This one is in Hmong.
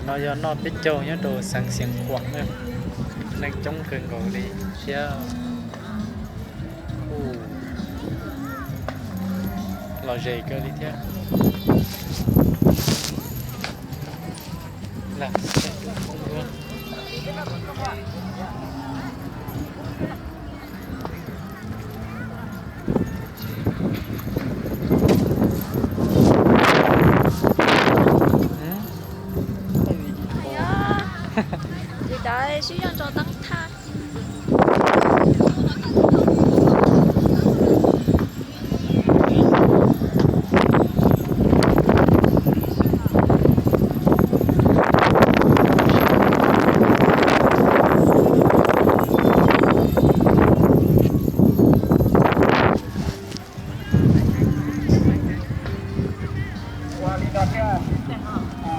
No yog noj peb caug nyob rau xeev Xiav Khuam na, neeg coob kawg nkaus li thiab kuj lom zem kawg li thiab. Li ntawd sib zog tso teeb thaj. Ua li no thiab.